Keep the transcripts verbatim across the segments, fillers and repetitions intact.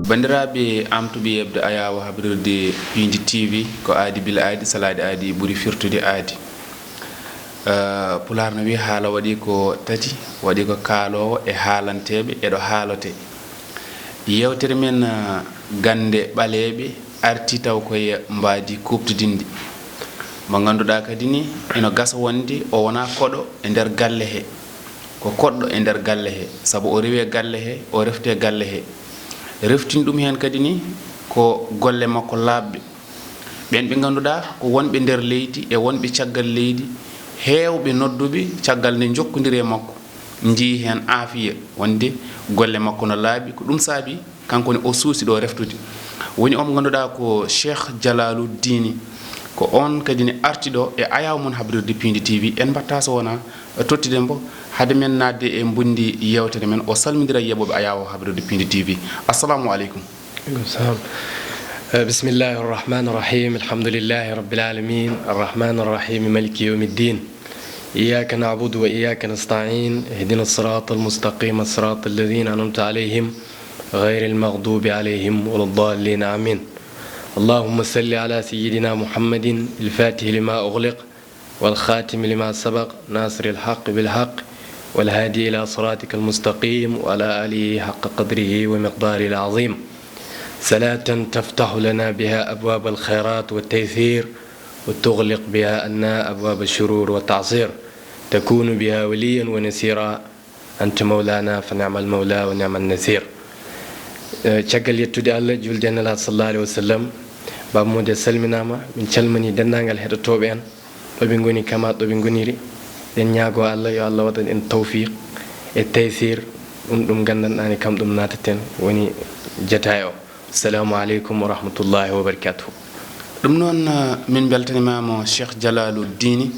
Banndiraaɓe amtuɓe yeɓde ayaawo habrirde Piindi T V, ko aadi bila aadi, salaade aadi ɓuri firtude aadi. Eh, Pulaar no wiya haala waɗi ko tati, waɗi ko kaaloowo e haalanteeɓe e ɗo haalotee. Yeewtere men, eh, gannde ɓaleeɓe arti taw ko e mbaadi kuuɓtodinndi. Mo ngannduɗaa kadi ni ina gasa wonde o wonaa koɗo e nder galle he. Ko koɗɗo e nder galle he, sabu o rewi e galle he, o refti e galle he. Reftin ɗum heen kadi ni ko golle makko laaɓɓe. Ɓeen ɓe ngannduɗaa ko wonɓe nder leydi e wonɓe caggal leydi, heewɓe nodduɓe caggal nde njokkondiri e makko, njii heen aafiya, wonde golle makko no laaɓi. Ko ɗum saabi kanko ne o suusi ɗo reftude. Woni on mo ngannduɗaa ko Cheikh Jalaalu Diini, ko on kadi ne arti ɗo e ayaawo mon habrirde Piindi T V. En mbaɗta so wonaa tottude mbo, hade men naatde e mbundi yeewtere men, o salmindira yeɓooɓe ayaawo habrirde Piindi T V. Assalamu aleykum. Aleykum salam. Eh, bismillahi arrahmani arrahim. Alhamdulillahi rabbil alamin. Arrahmani arrahim. Maliki yawmi ddin. إياك نعبد وإياك نستعين. اهدنا الصراط المستقيم، صراط الذين أنعمت عليهم، غير المغضوب عليهم ولا الضالين. آمين. اللهم صل على سيدنا محمد الفاتح لما أغلق والخاتم لما سبق ناصر الحق بالحق والهادي إلى صراطك المستقيم وعلى آله حق قدره ومقداره العظيم. صلاة تفتح لنا بها أبواب الخيرات والتيسير وتغلق بها عنا أبواب الشرور والتعسير، تكون بها وليا ونصيرا، أنت مولانا فنعم المولى ونعم النصير. Eh, caggal yettude Allah, julde e Nelaaɗo sallallahu alaihi wasallam, Baba Mody a salminaama, min calmini denndaangal heɗotooɓe en, ɗo ɓe ngoni kama ɗo ɓe ngoniri. Ɗen ñaago Allah yo Allah waɗan en tawfiq e taysir, ɗum ɗum nganndanɗaani kam ɗum naataten woni jataay o. Assalamu aleykum wa rahmatullahi wa barakatuh. Ɗum noon, eh, min mbeltanimaama Cheikh Jalaalu Diini.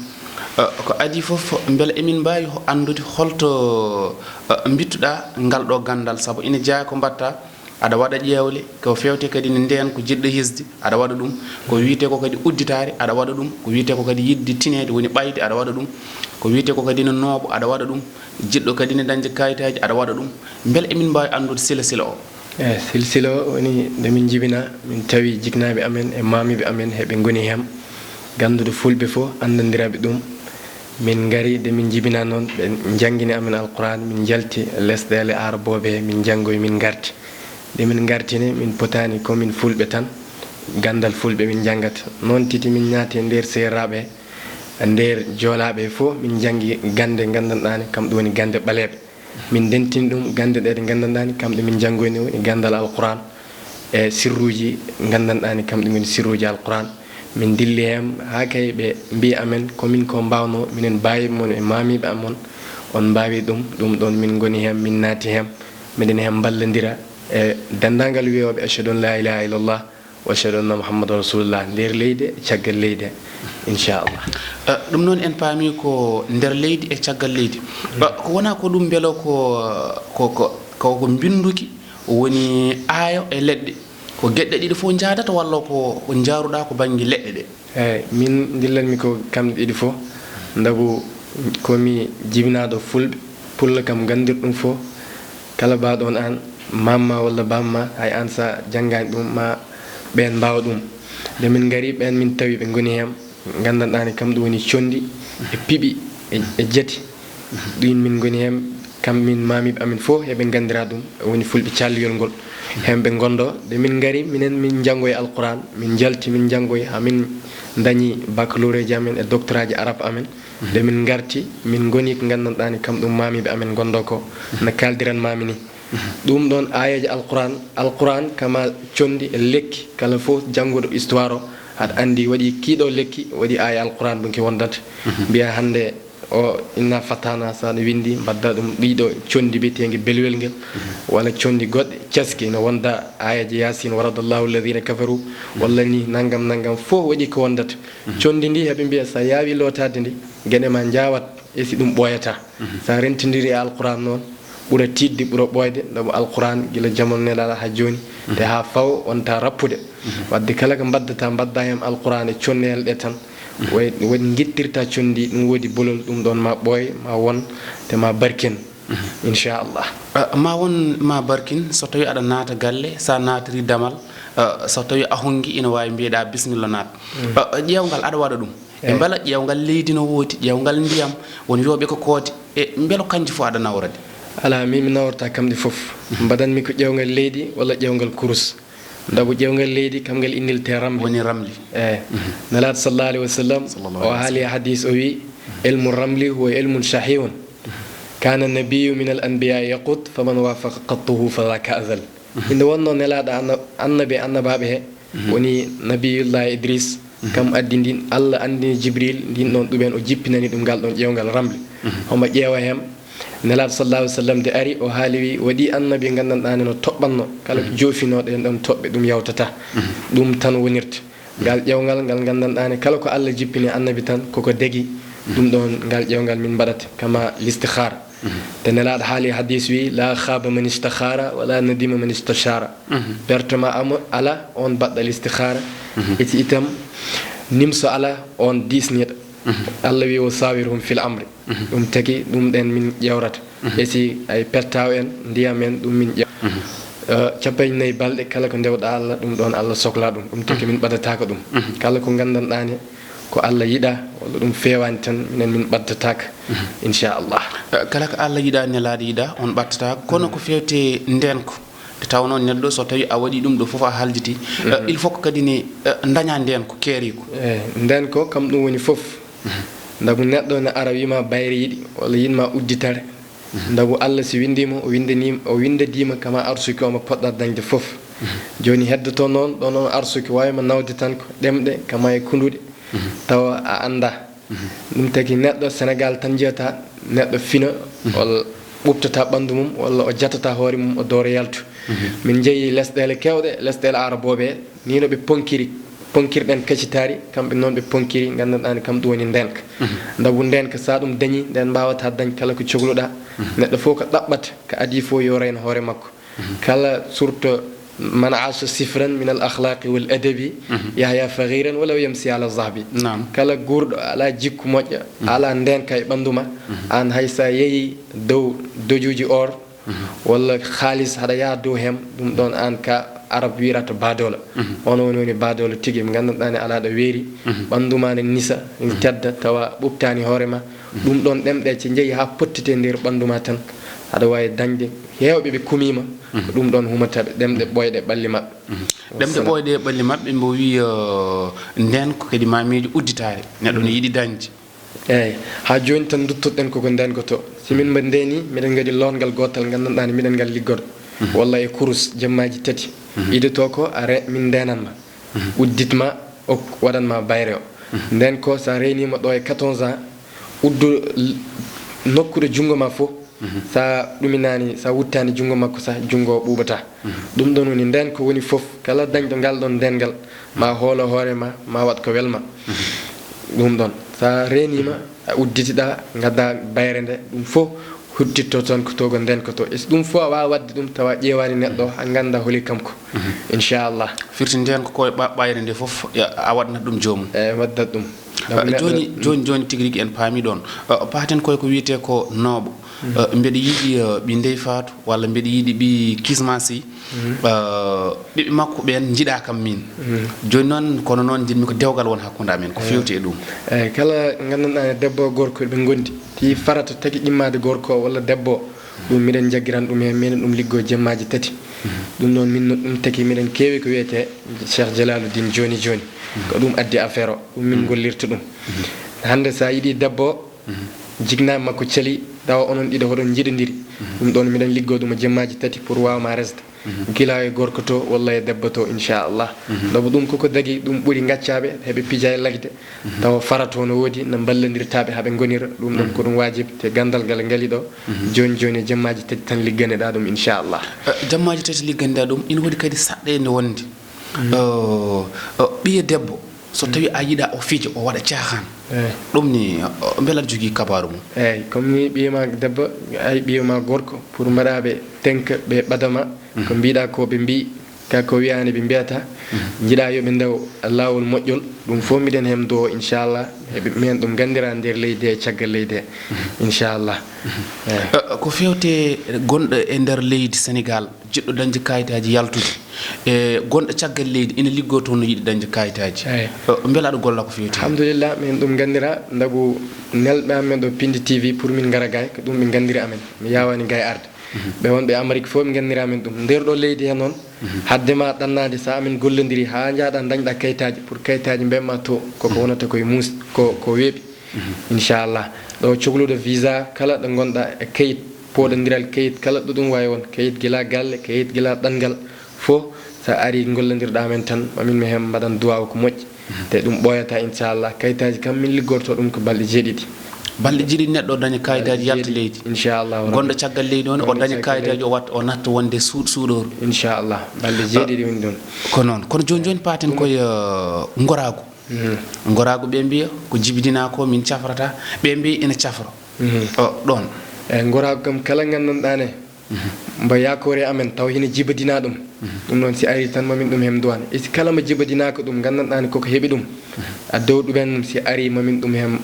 Eh, ko adii fof, mbele emin mbaawi ho-, anndude holto, eh, mbittuɗaa ngal ɗo ganndal, sabu ina jeyaa ko mbaɗta, aɗa waɗa ƴeewle, ko feewte kadi ne ndeen ko jiɗɗo hisde, aɗa waɗa ɗum, ko wiyetee ko kadi udditaare, aɗa waɗa ɗum, ko wiyetee ko kadi yiɗde tineede, woni ɓayde, aɗa waɗa ɗum, ko wiyetee ko kadi ne nooɓo, aɗa waɗa ɗum, jiɗɗo kadi ne dañde kayitaaji, aɗa waɗa ɗum. Mbele emin mbaawi anndude sila sila o? Eh, silsila o woni nde min njibina, min tawi jiknaaɓe amen e maamiiɓe amen heɓe ngoni heen. Gannduɗo fulɓe fof anndandiraaɓe ɗum. Min ngari nde min njibina noon, ɓe njanngini amen Alquran, min njalti lesɗeele Arabooɓe he, min njanngoyi, min ngarti. Nde min ngartini, min potaani ko min fulɓe tan, ganndal fulɓe min njanngata. Noon tigi min naati e nder seeraaɓe, e nder joolaaɓe fof, min njanngi gannde nganndanɗaani, kam ɗum woni gannde ɓaleeɓe. Min ndentini ɗum gannde ɗe ɗe nganndanɗaani, kam ɗe min njanngoyni woni ganndal Alquran e sirruuji nganndanɗaani, kam ɗe ngoni sirruuji Alquran. Min ndilli heen haa kay ɓe mbiyi amen, ko min ko mbaawnoo, minen baayiiɓe mon e maamiiɓe am mon, on mbaawi ɗum. Ɗum ɗoon min ngoni heen, min naati heen, miɗen heen mballondira e denndaangal wiyooɓe ashhadu an laa ilaaha illallah, wa ashhadu anna Muhammadan Rasulullah nder leydi e caggal leydi, inchallah. Eh, ɗum noon en paami ko nder leydi e caggal leydi. Eh, ko wonaa ko ɗum mbelo ko, ko, ko, ko, ko mbinnduki woni aayo e leɗɗe. Ko geɗe ɗiɗi fof njaadata walla ko, ko njaaruɗaa ko bannge leɗɗe ɗe? Eey, min ndillanmi ko kamɗe ɗiɗi fof. Ndabu ko mi jibinaaɗo fulɓe, pullo kam nganndir ɗum fof. Kala mbaaɗo on aan, maam ma walla baam ma, hay aan so a janngaani ɗum, ma ɓeen mbaawa ɗum. Nde min ngari, ɓeen min tawi ɓe ngoni heen, nganndanɗaani kam ɗum woni conndi e piɓi e, e jati. Ɗum min ngoni heen, kam min maamiiɓe amin fof heɓe nganndira ɗum, woni fulɓe calliyol ngol. Heen ɓe ngonndoo. Nde min ngari, minen min njanngoyi Alquran, min njalti, min njanngoyi, haa min ndañi baccalauréat ji amen e doctorat ji arab amen. Nde min ngarti, min ngoni ko nganndanɗaani kam ɗum maamiiɓe amen ngonndoo ko, no kaaldiran maami ni. Ɗum ɗoon aayeeje Alquran, Alquran kama conndi e lekki, kala fof jannguɗo histoire o, aɗa anndi waɗi kiiɗo lekki, waɗi aaya Alquran ɗum ki wondata. Mbiya hannde o inna fatahna, so aɗa winndi, mbadda ɗum ɗiɗo conndi biyeteenge belwel ngel, walla conndi goɗɗe, caski, ina wonda aayeeje Yaasin, waradallahu alladhina kafaru, walla ni nanngam nanngam fof waɗi ko wondata. Conndi ndi heɓe mbiya so a yaawi lootaade ndi, geɗe ma njaawat, e si ɗum ɓooyataa. So a rentindiri e Alquran noon, ɓura tiiɗde, ɓura ɓooyde, ndabu Alquran gila jamanu Nelaaɗo haa jooni, te haa faw wonta rappude. Wadde kala ko mbaddata, mbadda heen Alquran e conneel ɗe tan. Way-, waɗi ngittirta conndi, ɗum woodi bolol, ɗum ɗoon ma ɓooy, ma won, te ma barken. Inchallah. Ah, ma won ma barkin, so tawi aɗa naata galle, sa naatiri damal, ah, so tawi a hongi, ina wawi mbiyeɗa bisimilla naat. Ah, ƴeewgal aɗa waɗa ɗum e mbela ƴeewgal leydi no woodi, ƴeewgal ndiyam, won yooɓe ko koode, e mbelo kanji fof aɗa nawrade? Ala, min mi nawrata kamɗe fof. Mbaɗanmi ko ƴeewgal leydi walla ƴeewgal kurus. Ndabu ƴeewgal leydi, kamgal inndilte ramli. Woni ramli. Eyi. Nelaaɗo sallallahu alayhi wa sallam, o haali hadis, o wi, "Ilmu ramli huwa ilmun shahihun. Kana nabiyyu min al anbiya yaqut, faman wafaqa qattuhu fa dhaka azal." Inde wonno nelaaɗo anna-, annabi, annabaaɓe he, woni nabiyullahi Idris, kam addi ndin, Allah anndini Jibril, ndin ɗon ɗumen o jippinani ɗum ngal ɗon ƴeewgal ramli. Homo ƴeewa hem, Nelaaɗo sallallahu alaihi wasallam de ari, o haali wi, waɗi annabi gandanɗaani no toɓɓanno, kala ko joofino ɗen ɗon toɓɓe ɗum yawtata. Ɗum tan wonirta. Ngal ƴeewgal ngal gandanɗaani kala ko Allah jippini annabi tan koko degi. Ɗum ɗon ngal ƴeewgal min mbaɗata kama listikhara. Te Nelaaɗo haali hadis wi, la khaba man istakhara, wala nadima man istashara. Pertema amo ala on baɗɗo listikhara. Iti itam nimso ala on disniɗo. Allah wi, wa shawirhum fil amri. Ɗum tagi, ɗum ɗen min ƴeewrata. E si ay pettaw en, ndiyam en, ɗum min ƴeew. Eh, capanɗe nayi balɗe kala ko ndewɗa Allah, ɗum ɗon Allah sokla ɗum. Ɗum tagi min ɓadataka ɗum. Kala ko gandanɗaani ko Allah yiɗa, walla ɗum feewani tan, minen min ɓadataka. Inchallah. Eh, kala ko Allah yiɗa, Nelaaɗo yiɗa, on ɓadataka. Kono ko feewte ndenko, nde tawno neɗɗo so tawi a waɗi ɗum ɗo fof a haljiti, eh, il faut ko kadi ne, eh, daña ndenko, keeriko. Eh, ndenko kam ɗum woni fof. Ndabu neɗɗo ne ara wima bayre yiɗi, walla yiɗma udditare. Ndabu Allah si windima, o windani-, o windadima kama arsuki omo poɗɗa dañde fof. Joni heddoto noon, ɗon on arsuki wawima nawde tan ko ɗemɗe, kama e kunduɗe, tawa a anda. Ɗum tagi neɗɗo Sénégal tan jiyata, neɗɗo fina, walla ɓuɓtata ɓandu mum, walla o jatata hoore mum, o dooro yaltu. Min jeeyi lesɗele kewɗe, lesɗele araboɓe, ni no ɓe ponkiri, ponkirɗen kacitari, kamɓe noon ɓe ponkiri, gandanɗaani kam ɗum woni ndenka. Ndabu ndenka, sa ɗum dañi, nden mbawata dañ kala ko cogluɗa. Neɗɗo fof ko ɗaɓɓata, ko adii fof yo reyno hoore makko. Kala surtout man aasha sifran min al akhlaqi wal adabi, yahya faghiran walaw yamsi ala zahbi. Naam. Kala guurɗo ala jikku moƴƴo, ala ndenka e ɓandu ma, an hay sa yehi dow dojuji or, walla haalis haɗa yaha dow hem, ɗum ɗon an ka arab wirata baadoola. On woni, woni baadoola tigi, mo gandanɗa ne ala ɗo weeri, ɓandu ma ne nisa, ne tedda, tawa ɓuɓtani hoore ma. Ɗum ɗon ɗemɗe ce jeeyi ha pottite nder ɓandu ma tan, haɗa wawi dañde heewɓe ɓe kumima, ko ɗum ɗon humataɓe, ɗemɗe ɓoyɗe ɓalli maɓɓe. Ɗemɗe ɓoyɗe e ɓalli maɓɓe, mbo wi, eh, nden ko kadi ma miijo udditare, neɗɗo ne yiɗi dañde. Eyyi, ha joni tan duttoɗen koko ndenkoto. Si min mba ndeni, miɗen ngaɗi longal gotal, gandanɗa ne miɗen ngal liggodo. Walla e kurus, jammaji tati. Idito ko a re-, min ndenan ma. Uddit ma, ok, waɗan ma bayre o. Nden ko sa renima ɗo e quatorze ans, uddu l-, nokkuɗo jungo ma fof. Sa ɗuminani, sa wuttani jungo makko, sa jungo o ɓuɓata. Ɗum ɗon woni nden ko woni fof, kala dañɗo ngal ɗon ndengal, ma hoolo hoore ma, ma waɗ ko welma. Ɗum ɗon, sa reenima, a udditiɗa, gadda bayre nde, ɗum fof huttitto toon ko togo ndenkoto. E so ɗum fof a waawa waɗde ɗum tawa ƴeewaani neɗɗo o, a ganda holi kam ko. Inchallah. Firti nden ko koye ɓa-, ɓayre nde fof, ya, a waɗnat ɗum joomum. Eyi, waddat ɗum. Ah, joni, joni, joni tigi rigi en paami ɗon. Ah, paaten koye ko wiyete ko nooɓo. Ah, mbeɗa yiɗi, ah, ɓi Ndey Faatu, walla mbeɗa yiɗi ɓi Kisma Sy. Ah, ɓiɓɓe makko ɓen njiɗa kam min. Joni noon, kono noon njiɗmi ko dewgal won hakkunde amen, ko fewti e ɗum. Eyi, kala gandanɗa ne debbo e gorko ɓe gondi. Ti farata tagi ƴimmaade gorko o walla debbo o. Ɗum miɗen jaggiran ɗum heen, miɗen ɗum liggoo jemmaaji tati. Ɗum noon min no ɗum taki miɗen keewi ko wiyetee Cheikh Jalaluddin jooni jooni. Ko ɗum addi affaire o, ɗum min gollirta ɗum. Hannde so a yiɗi debbo o, jignaami makko cali, tawa onon ɗiɗo hoɗon njiɗondiri. Ɗum ɗoon miɗen liggoo ɗum e jemmaaji tati pour waawma resde. Gila e gorko to walla e debbo to, inchallah. Ndabu ɗum koko dagi, ɗum ɓuri gaccaaɓe heɓe pija e lagde. Tawa farato no woodi, no mballondirtaaɓe haa ɓe ngonira. Ɗum ɗon ko ɗum waajib, te ganndal ngal ngali ɗo. Jooni jooni e jammaaji tati tan ligganeɗaa ɗum, inchallah. Eh, jammaaji tati ligganeɗaa ɗum, ina woodi kadi saɗɗe nde wonde. Eh, eh, ɓiye debbo, so tawi a yiɗa o fija, o waɗa caahan. Eyi. Ɗum ni, eh, mbela aɗa jogii kabaaru mum? Eyi, comme ni ɓiye ma debbo, ay ɓiye ma gorko, pour mbaɗa ɓe tenka, ɓe ɓadama, ko mbiɗa ko ɓe mbi, Ka ko wiyaani ɓe mbiyata, njiɗa yo ɓe ndew laawol moƴƴol, ɗum fof miɗen heen duwo, inchallah. Eɓe, minen ɗum nganndira nder leydi he, caggal leydi he, inchallah. Eey. Eh, ko feewte gonɗo e nder leydi Senegaal, jiɗɗo dañde kayitaaji yaltude, e gonɗo caggal leydi ina liggoo toon no yiɗi dañde kayitaaji. Eey. Eh, mbela aɗa golla ko feewti heen? Alhamdulillah, min ɗum nganndira, ndagu nelɓe amen ɗo Pindi T V pour min ngara gay, ko ɗum ɓe nganndiri amen. Mi yaawaani gay arde. Ɓe wonɓe Amérique fof ɓe nganndira amen ɗum. Nder ɗo leydi he noon, hadde ma ɗannaade, so amen gollondiri haa njaaɗa ndañɗa kayitaaji, pour kayitaaji mbemma to, koko wonata koye muus-, ko, ko weeɓi. Inchallah. Ɗo cokluɗo visa, kala ɗo ngonɗa e kayit, pooɗondiral kayit, kala ɗo ɗum wawi won, kayit gila galle, kayit gila ɗanngal, fof so a ari gollondirɗa amen tan, mamin mi heen mbaɗan duwaaw ko moƴƴi. Te ɗum ɓooyata, inchallah. Kayitaaji kam min liggorto ɗum ko balɗe jeeɗiɗi. Balɗe jeeɗiɗi neɗɗo o daña kayitaaji, yalta leydi. Inchallah. Gonɗo caggal leydi on, o daña kayitaaji, o watta, o natta wonde suuɗ-, suuɗooru. Inchallah. Balɗe jeeɗiɗi woni ɗon. Ko noon. Kono jooni, jooni paaten koye, eh, ngoraagu. Mhm. Ngoraagu ɓe mbiya ko jibidinaa ko min cafrata, ɓe mbiya ina cafro. Mhm. O, ɗoon. Eyi, ngoraagu kam kala nganndanɗaa ne, mhm, mbo yakoore amen taw hina jibadinaa ɗum. Mhm. Ɗum noon si ari tan mamin ɗum hem duwan. E si kala mo jibadinaa ko ɗum nganndanɗaa ne koko heɓi ɗum. Mhm. A dow ɗumen ɗum si ari mamin ɗum hem,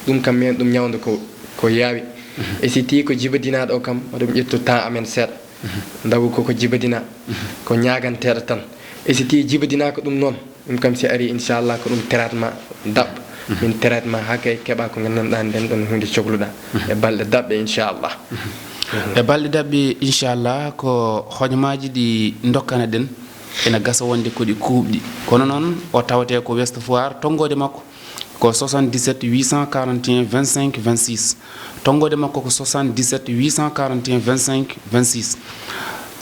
ɗum kam minen ɗum ñawndo ko, ko yaawi. Mhm. E si tii ko jibadinaaɗo o kam, maɗum ƴettu temps amen seeɗa. Mhm. Ndawu koko jibadina, mhm, ko ñaaganteeɗo tan. E si tii jibadinaa ko ɗum noon, ɗum kam si ari inchallah ko ɗum traitement daɓɓo. Mhm. Min traitement haa kay keɓa ko nganndanɗaa nden ɗon huunde cokluɗaa. Mhm. E balɗe daɓɓe inchallah. Mhm. E balɗe daɓɓe inchallah ko hojomaaji ɗi ndokkana ɗen ena gasa wonde ko ɗi kuuɓɗi. Kono noon o tawetee ko Ouest Foire, tonngoode makko ko soixante-dix-sept huit cent quarante et un vingt-cinq vingt-six. Tonngoode makko ko soixante-dix-sept huit cent quarante et un vingt-cinq vingt-six.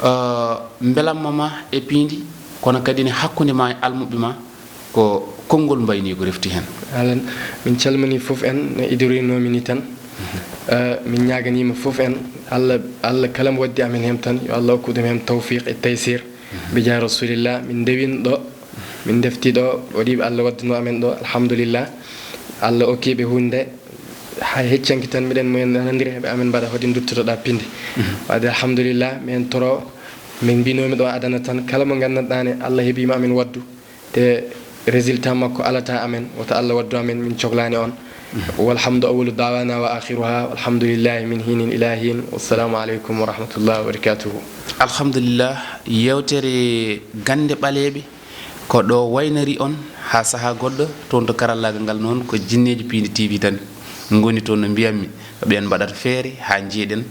Euh, mbelamma ma e piindi, kono kadi ne hakkunde ma e almuɓɓe ma, ko konngol mbayni ko refti heen. Alan, min calmini fof en no idorinoomi ni tan. Mhm. Euh, min ñaaganiima fof en, Allah, Allah kala mo waddi amen heen tan, yo Allah okku ɗum heen tawfiq e taysir. Mhm. Bi jaahi Rasulillah, min ndewin ɗo, min ndefti ɗo, waɗi Allah wadduno amen ɗo, alhamdulillah. Allah okki ɓe huunde, hay heccanki tan miɗen mumen nanondiri heɓe amen mbaɗa hoɗi duttotoɗa piindi. Mhm. Waɗde alhamdulillah, min toro, min mbinomi ɗo adana tan, kala mo nganndanɗaa ne Allah heɓima amen waddu, te résultat makko alata amen, woto Allah waddu amen, min coglani on. Mhm. Walhamdu awwalu da'wana wa akhiruha, walhamdulillahi min hinin ila hin, wassalamu aleykum wa rahmatullahi wa barakatuhu. Alhamdulillah, yewtere gannde ɓaleeɓe ko ɗo waynori on haa sahaa goɗɗo, toon to karallaagal ngal noon ko jinneeji piindi T V tan ngoni toon no mbiyatmi, ko ɓeen mbaɗata feere haa njiiɗen.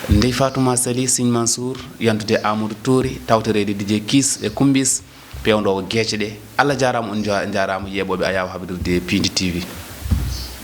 Ndey Fatuma Sali Siñ Mansour, yantude Amadou Touré, tawtoreede D J Kiss e Kumbis, peewndoowo geece ɗe. Allah jaaraama, on nja-, njaaraama yeeɓooɓe Ayaw habrirde Piindi T V.